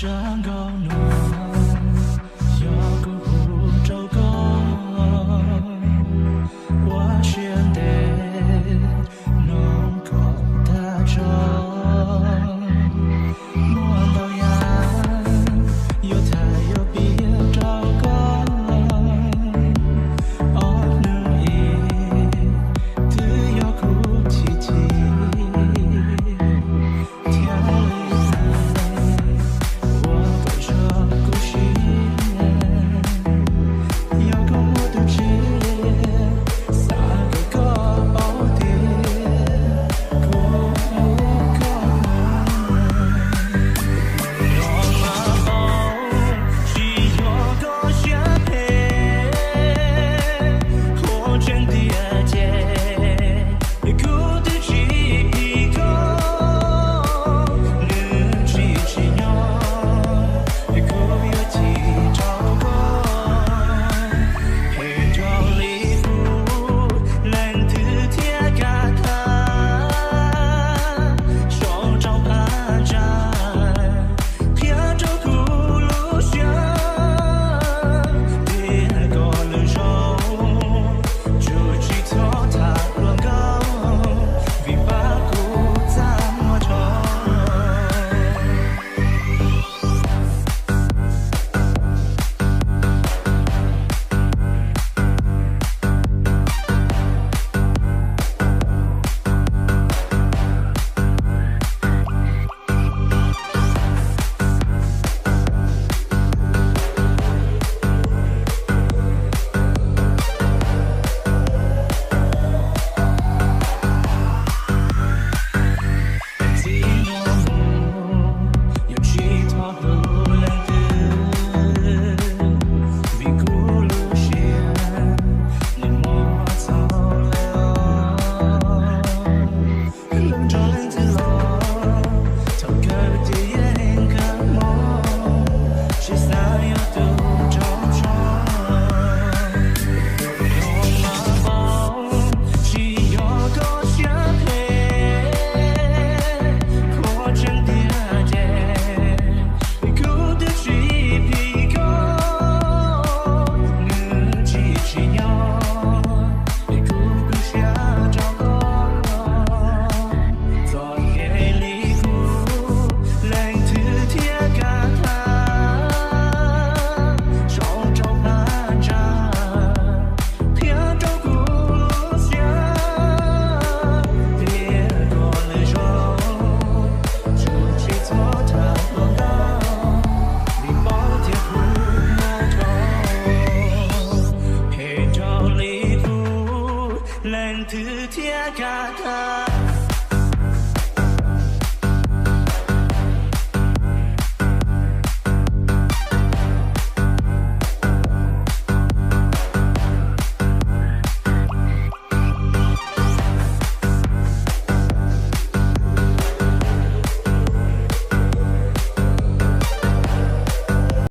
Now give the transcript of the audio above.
Zaj nkauj no yog kuv hu rau koj, ua siab ntev mloog kom tag tso. Muaj ntau yam yuav tham yuav piav rau koj, ob hnub ib twb yog kuv chim chim thiab li. Ua kom zoo kuv siab, yog koj muaj tus tshiab, xav kom koj paub tias kuv hlub koj. Los mas paub, tsis yog koj siab phem, qhov tseeb tiag ces kuv twb tsis phim koj, nws tsis tsim nyog kuv yuav chim rau koj. Phem nrog li kuv, leej twg thiaj kam tham, sau rau phab ntsa, qhia rau kuv lub siab, tias koj lwm zaus tsuas tsis txhob tham hluas nkauj, vim pab kuv txaj muag tshaj. Txij no mus yuav tsis txhob hlub leej twg, vim kuv lub siab nws muaj txoj lawm. Hlub nrog leej twg los thaum kawg ces yeej kawg mus, tsis xav yuav tus rau tso. Los mas paub, tsis yog koj siab phem, qhov tseeb tiag ces kuv twb tsis phim koj, nws tsis tsim nyog kuv tu siab rau koj. Txom nyem li kuv, leej twg thiaj kam tham, sau rau phab ntsa, qhia rau kuv lub siab, tias koj lwm zaus tsuas tsis txhob tham hluas nkauj, vim paub tias kuv muaj rau. Phem nrog li kuv, leej twg thiaj kam tham,